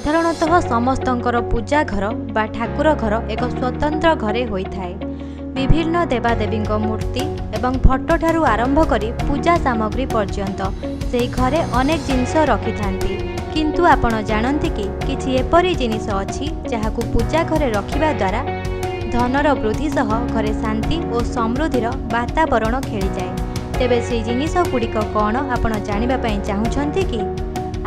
ସାଧାରଣତଃ ସମସ୍ତଙ୍କର ପୂଜା ଘର ବା ଠାକୁର ଘର ଏକ ସ୍ୱତନ୍ତ୍ର ଘରେ ହୋଇଥାଏ। ବିଭିନ୍ନ ଦେବାଦେବୀଙ୍କ ମୂର୍ତ୍ତି ଏବଂ ଫଟୋଠାରୁ ଆରମ୍ଭ କରି ପୂଜା ସାମଗ୍ରୀ ପର୍ଯ୍ୟନ୍ତ ସେହି ଘରେ ଅନେକ ଜିନିଷ ରଖିଥାନ୍ତି। କିନ୍ତୁ ଆପଣ ଜାଣନ୍ତି କି, କିଛି ଏପରି ଜିନିଷ ଅଛି ଯାହାକୁ ପୂଜା ଘରେ ରଖିବା ଦ୍ୱାରା ଧନର ବୃଦ୍ଧି ସହ ଘରେ ଶାନ୍ତି ଓ ସମୃଦ୍ଧିର ବାତାବରଣ ଖେଳିଯାଏ? ତେବେ ସେହି ଜିନିଷ ଗୁଡ଼ିକ କ'ଣ, ଆପଣ ଜାଣିବା ପାଇଁ ଚାହୁଁଛନ୍ତି କି?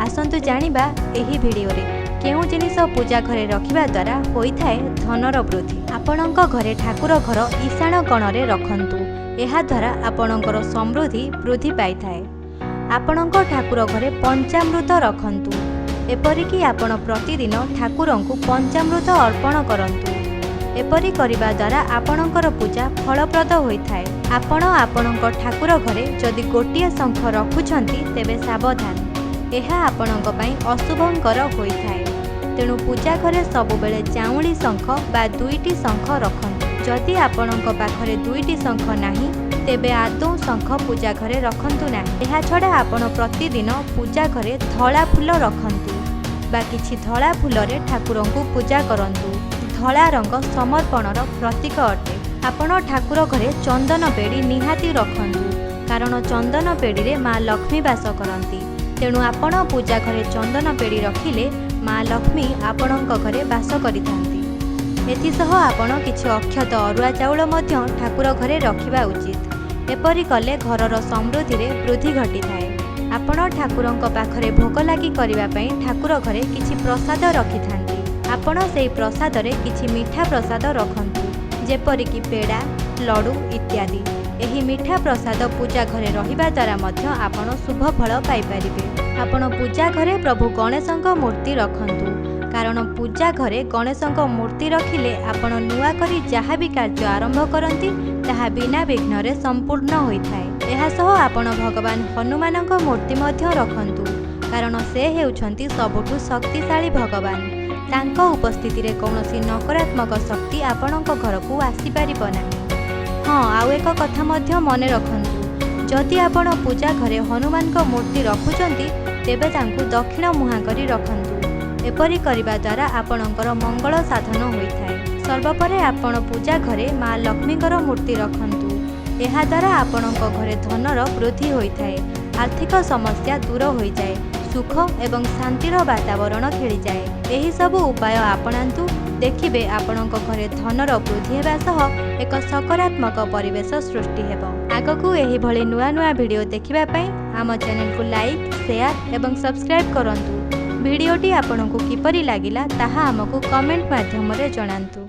ଆସନ୍ତୁ ଜାଣିବା ଏହି ଭିଡ଼ିଓରେ, କେଉଁ ଜିନିଷ ପୂଜା ଘରେ ରଖିବା ଦ୍ୱାରା ହୋଇଥାଏ ଧନର ବୃଦ୍ଧି। ଆପଣଙ୍କ ଘରେ ଠାକୁର ଘର ଈଶାନ କୋଣରେ ରଖନ୍ତୁ। ଏହାଦ୍ୱାରା ଆପଣଙ୍କର ସମୃଦ୍ଧି ବୃଦ୍ଧି ପାଇଥାଏ। ଆପଣଙ୍କ ଠାକୁର ଘରେ ପଞ୍ଚାମୃତ ରଖନ୍ତୁ। ଏପରିକି ଆପଣ ପ୍ରତିଦିନ ଠାକୁରଙ୍କୁ ପଞ୍ଚାମୃତ ଅର୍ପଣ କରନ୍ତୁ। ଏପରି କରିବା ଦ୍ୱାରା ଆପଣଙ୍କର ପୂଜା ଫଳପ୍ରଦ ହୋଇଥାଏ। ଆପଣ ଆପଣଙ୍କ ଠାକୁର ଘରେ ଯଦି ଗୋଟିଏ ଶଙ୍ଖ ରଖୁଛନ୍ତି, ତେବେ ସାବଧାନ, ଏହା ଆପଣଙ୍କ ପାଇଁ ଅଶୁଭଙ୍କର ହୋଇଥାଏ। ତେଣୁ ପୂଜା ଘରେ ସବୁବେଳେ ଚାଉଳି ଶଙ୍ଖ ବା ଦୁଇଟି ଶଙ୍ଖ ରଖନ୍ତୁ। ଯଦି ଆପଣଙ୍କ ପାଖରେ ଦୁଇଟି ଶଙ୍ଖ ନାହିଁ, ତେବେ ଆଦୌ ଶଙ୍ଖ ପୂଜା ଘରେ ରଖନ୍ତୁ ନାହିଁ। ଏହାଛଡ଼ା ଆପଣ ପ୍ରତିଦିନ ପୂଜା ଘରେ ଧଳା ଫୁଲ ରଖନ୍ତୁ ବା କିଛି ଧଳା ଫୁଲରେ ଠାକୁରଙ୍କୁ ପୂଜା କରନ୍ତୁ। ଧଳା ରଙ୍ଗ ସମର୍ପଣର ପ୍ରତୀକ ଅଟେ। ଆପଣ ଠାକୁର ଘରେ ଚନ୍ଦନ ପେଡ଼ି ନିହାତି ରଖନ୍ତୁ, କାରଣ ଚନ୍ଦନ ପେଡ଼ିରେ ମା ଲକ୍ଷ୍ମୀ ବାସ କରନ୍ତି। ତେଣୁ ଆପଣ ପୂଜା ଘରେ ଚନ୍ଦନ ପେଡ଼ି ରଖିଲେ ମା ଲକ୍ଷ୍ମୀ ଆପଣଙ୍କ ଘରେ ବାସ କରିଥାନ୍ତି। ଏଥିସହ ଆପଣ କିଛି ଅକ୍ଷତ ଅରୁଆ ଚାଉଳ ମଧ୍ୟ ଠାକୁର ଘରେ ରଖିବା ଉଚିତ। ଏପରି କଲେ ଘରର ସମୃଦ୍ଧିରେ ବୃଦ୍ଧି ଘଟିଥାଏ। ଆପଣ ଠାକୁରଙ୍କ ପାଖରେ ଭୋଗ ଲାଗି କରିବା ପାଇଁ ଠାକୁର ଘରେ କିଛି ପ୍ରସାଦ ରଖିଥାନ୍ତି। ଆପଣ ସେହି ପ୍ରସାଦରେ କିଛି ମିଠା ପ୍ରସାଦ ରଖନ୍ତୁ, ଯେପରିକି ପେଡ଼ା, ଲଡ଼ୁ ଇତ୍ୟାଦି। ଏହି ମିଠା ପ୍ରସାଦ ପୂଜା ଘରେ ରହିବା ଦ୍ୱାରା ମଧ୍ୟ ଆପଣ ଶୁଭ ଫଳ ପାଇପାରିବେ। ଆପଣ ପୂଜା ଘରେ ପ୍ରଭୁ ଗଣେଶଙ୍କ ମୂର୍ତ୍ତି ରଖନ୍ତୁ, କାରଣ ପୂଜା ଘରେ ଗଣେଶଙ୍କ ମୂର୍ତ୍ତି ରଖିଲେ ଆପଣ ନୂଆ କରି ଯାହା ବି କାର୍ଯ୍ୟ ଆରମ୍ଭ କରନ୍ତି, ତାହା ବିନା ବିଘ୍ନରେ ସମ୍ପୂର୍ଣ୍ଣ ହୋଇଥାଏ। ଏହା ସହ ଆପଣ ଭଗବାନ ହନୁମାନଙ୍କ ମୂର୍ତ୍ତି ମଧ୍ୟ ରଖନ୍ତୁ, କାରଣ ସେ ହେଉଛନ୍ତି ସବୁଠୁ ଶକ୍ତିଶାଳୀ ଭଗବାନ। ତାଙ୍କ ଉପସ୍ଥିତିରେ କୌଣସି ନକାରାତ୍ମକ ଶକ୍ତି ଆପଣଙ୍କ ଘରକୁ ଆସିପାରିବ ନାହିଁ। ହଁ, ଆଉ ଏକ କଥା ମଧ୍ୟ ମନେ ରଖନ୍ତୁ। ଯଦି ଆପଣ ପୂଜା ଘରେ ହନୁମାନଙ୍କ ମୂର୍ତ୍ତି ରଖୁଛନ୍ତି, ତେବେ ତାଙ୍କୁ ଦକ୍ଷିଣ ମୁହାଁ କରି ରଖନ୍ତୁ। ଏପରି କରିବା ଦ୍ୱାରା ଆପଣଙ୍କର ମଙ୍ଗଳ ସାଧନ ହୋଇଥାଏ। ସର୍ବୋପରି ଆପଣ ପୂଜା ଘରେ ମା ଲକ୍ଷ୍ମୀଙ୍କର ମୂର୍ତ୍ତି ରଖନ୍ତୁ। ଏହାଦ୍ୱାରା ଆପଣଙ୍କ ଘରେ ଧନର ବୃଦ୍ଧି ହୋଇଥାଏ, ଆର୍ଥିକ ସମସ୍ୟା ଦୂର ହୋଇଯାଏ, ସୁଖ ଏବଂ ଶାନ୍ତିର ବାତାବରଣ ଖେଳିଯାଏ। ଏହିସବୁ ଉପାୟ ଆପଣାନ୍ତୁ, ଦେଖିବେ ଆପଣଙ୍କ ଘରେ ଧନର ବୃଦ୍ଧି ହେବା ସହ ଏକ ସକାରାତ୍ମକ ପରିବେଶ ସୃଷ୍ଟି ହେବ। ଆଗକୁ ଏହିଭଳି ନୂଆ ନୂଆ ଭିଡ଼ିଓ ଦେଖିବା ପାଇଁ ଆମ ଚ୍ୟାନେଲକୁ ଲାଇକ୍, ସେୟାର ଏବଂ ସବସ୍କ୍ରାଇବ୍ କରନ୍ତୁ। ଭିଡ଼ିଓଟି ଆପଣଙ୍କୁ କିପରି ଲାଗିଲା, ତାହା ଆମକୁ କମେଣ୍ଟ ମାଧ୍ୟମରେ ଜଣାନ୍ତୁ।